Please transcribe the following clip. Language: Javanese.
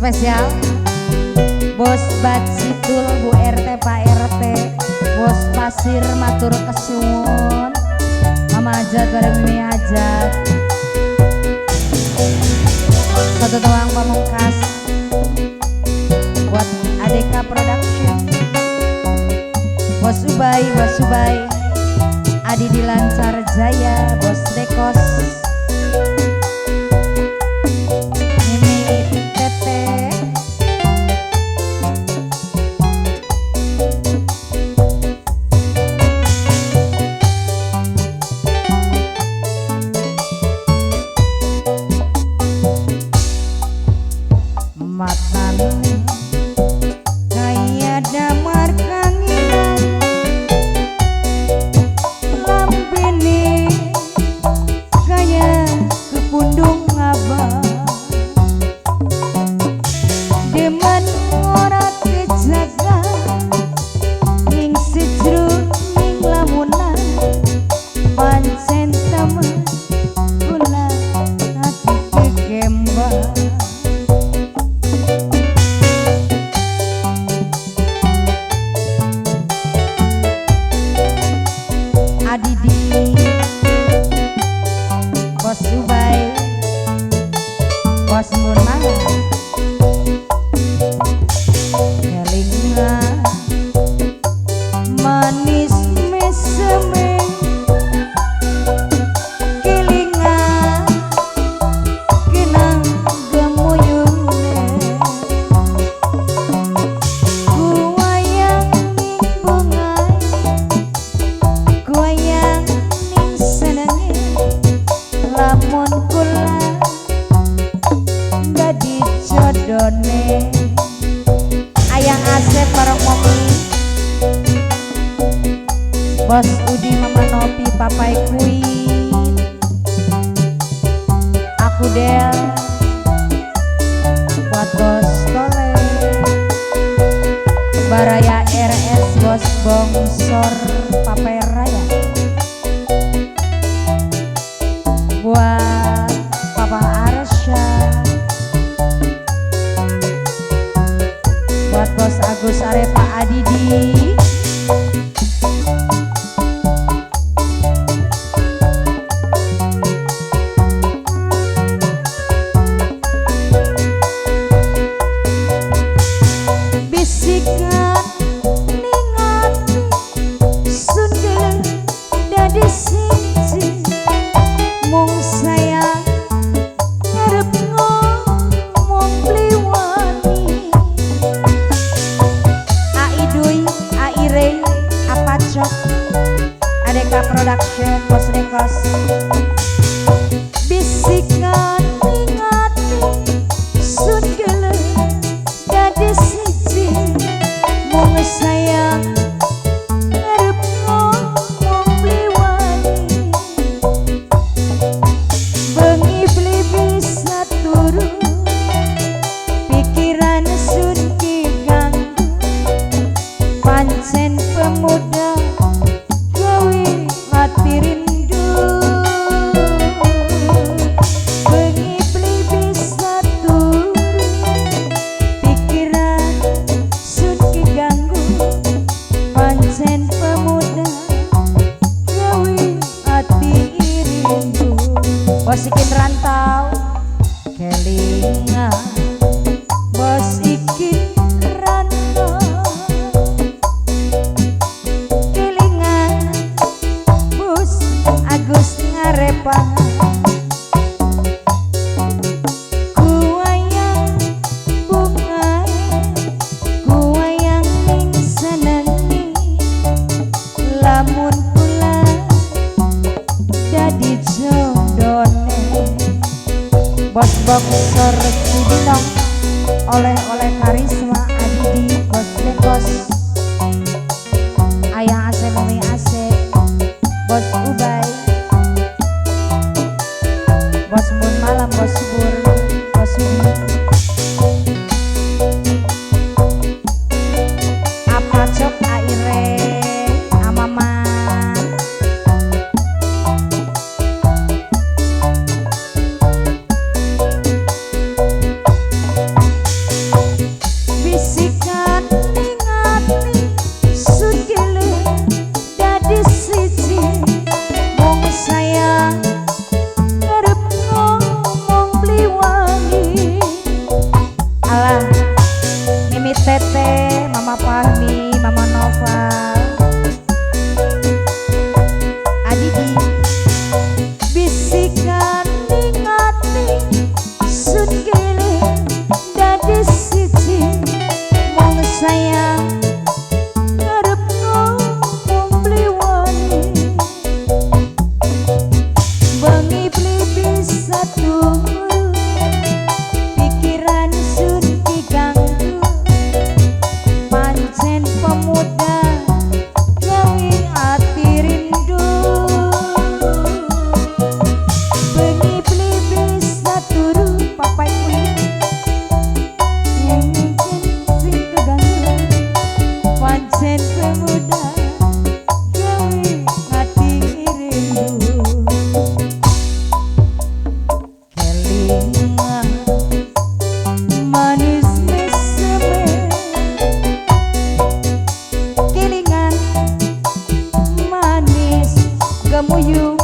Spesial Bos Batsitul, Bu RT, Pak RT, Bos Pasir matur kesuwun. Mama Hajat bareng Mimi Hajat. Satu tewang pamungkas buat ADK Production. Bos Ubay, Bos Ubay, Adi Dilancar Jaya, Bos Dekos, Mimi Tete, matane kaya damar kanginan lambene kaya kepundung abah demen ora kejaga ning sejroning lamunan pancen temen kula ati kegembang. Adidi, Bos Ubay, Bos Munang, kelingan manis meseme, kelingan kenang gemuyune, kuayang ning bunga, kuayang ning senenge, lamun kula dadi jodone. Ayang Asep bareng Momi, Bos Udi, Mama Nopi, Papai Kuin, aku Del, buat Bos Tole, Baraya RS, Bos Bongsor, Papai Raya, buat Papa Arsya, buat Bos Agus Arepa Adidi, bisikan ning ati sundel dadi siji mung sayang ngarep ngomong beli wani. Aidui, Airei, Apacok, ADK Production, Bos Dekos. Bisikan ning ati sundel dadi siji mung sayang ngarep ngomong beli wani. Bengi beli bisa turu pikiran sun keganggu pancen pemuda gawe hati rindu. Bengi beli bisa turu pikiran sun keganggu pancen pemuda gawe hati rindu. Bos Ikin rantau kelingan, Bos Ikin rantau kelingan, Bos Agus ngarepan, kuayang bunga, kuayang ning senenge, lamun kula dadi jodone. Bos Bongsor Cibinong, oleh-oleh karisma Adidi, Bos Lekos, Ayah Asep, Mami Asep, Bos Ubay, Bos Mun Malam, Bos Subur, Bos Sudi, Apacok Aire, Amaman, Gemuyu.